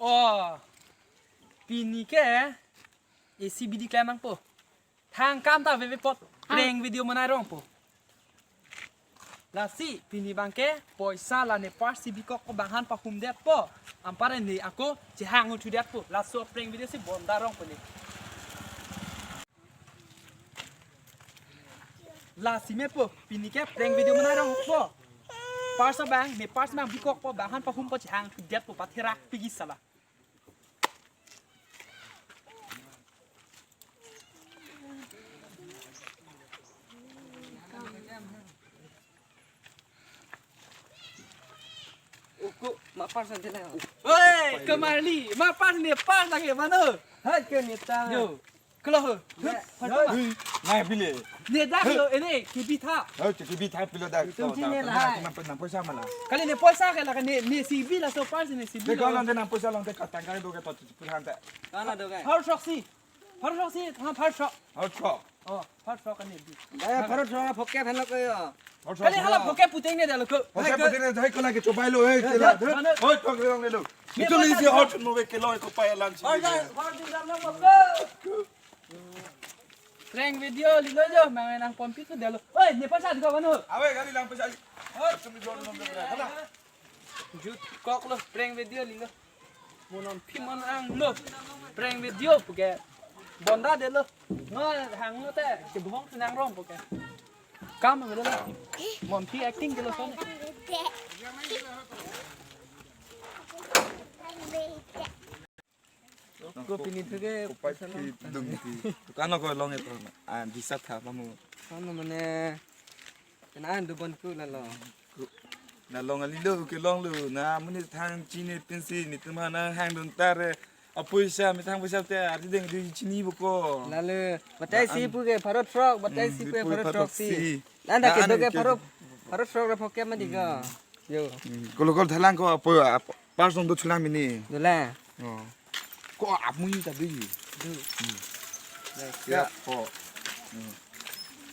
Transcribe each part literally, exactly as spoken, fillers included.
Oh, pini ke A C B D klem nangpo. Thang kam ta veve pot prank video manai rongpo. Lasi pini abangke poisa la ne pars si bikok ko banghan pahum detpo. Anparke ne ako chehang uthu detpo. Laso prank video si bonda rongpo ne. Lasi mepo, pini ke prank video manai rongpo. Pars abang, ne pars abang bikokpo, banghan pahumpo, chehang detpo, patherak pigi sala. Uku, ma pars ante na. Oi, kamarli, ma pars ne pars lagi mana? Hai ke neta. Yo, kelo ho. Nai bile. Ne dak lo, ene, kibitha. Ho, kibitha pilo dak. Tum chini la. Nang poisa mala. Kali ne poisa ke la ne, ne sibi laso pars ne sibi. Ke lo. Kau lang de nang poisa lang de katang kali do ke to pulhan te. Kana do ke? Har sok si. Har sok si, ha har sok. Har sok. Oh, har sok kan ne bi. Eh, har sok phoke phenlo ko yo. Kali hala phoke puteng ne dalo ko. Phoke puteng ne dalo ko lagi cobai lo, eh, kela. Mana? Oi, tong rong ne lo. Itu lisi hot mo be kelo ko pai alam si. Har din dam na mo ko. Prank video lilo jo, mangai nang pompi tu dalo. Oi, ne pasa ko mano. Awe kali lang pasa. Hot sum jo nom de. Hala. Jut kok lo, prank video lilo. Monon phi mon ang lo. Prank video puke. Bonda de lo. No hang lo te, ke bohong senang rong puke. Kam lo lo. Mon phi acting ke lo sone. Ko pini thu ke kopai phi dum phi. Tukang lo ko long e to. Ah, bisa tha pamu. Ano mane, kena andu bon ku lalo. Na long ali lo ke long lo. Na muni thang chini pinsi ni tum hana hang dun tare. Apoisa mi thang poisa te ari deng di chini boko. Lalo, batai si pu ke pharo throk, batai si pu ke pharo throk si. Landa ke do ke pharo, pharo throk ra phoke mati ko. Yo. Kolo kol thalang ko apo, apo, pars nong do chulang mini. Dola. Oh. Ko apmu ta di. Du. Ya, ko.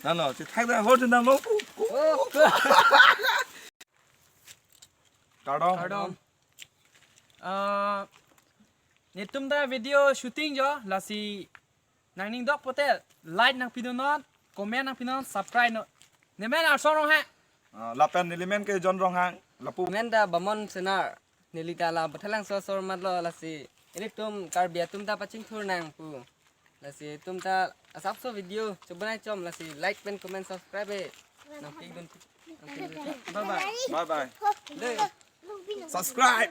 Nalo, si thang da ho dun nalo. Oh, ko. Kardom. Kardom. Ah, netum ta video shooting jo, lasi nangning dok pote like nang pinon, comment nang pinon, subscribe non. Nemen Arson Ronghang. Ah, lapen nelimen ke John Ronghang, lapu. Nemen ta Bamon Senar, neli ta la Bathalangso asor mat lo lasi. Ilitum Karbi atum ta pachingthur nang pu. Lasi itum ta asapso video chobonai chom lasi like pen comment subscribe e. Nang pik dun. Bye bye. Bye bye. Dei. Subscribe.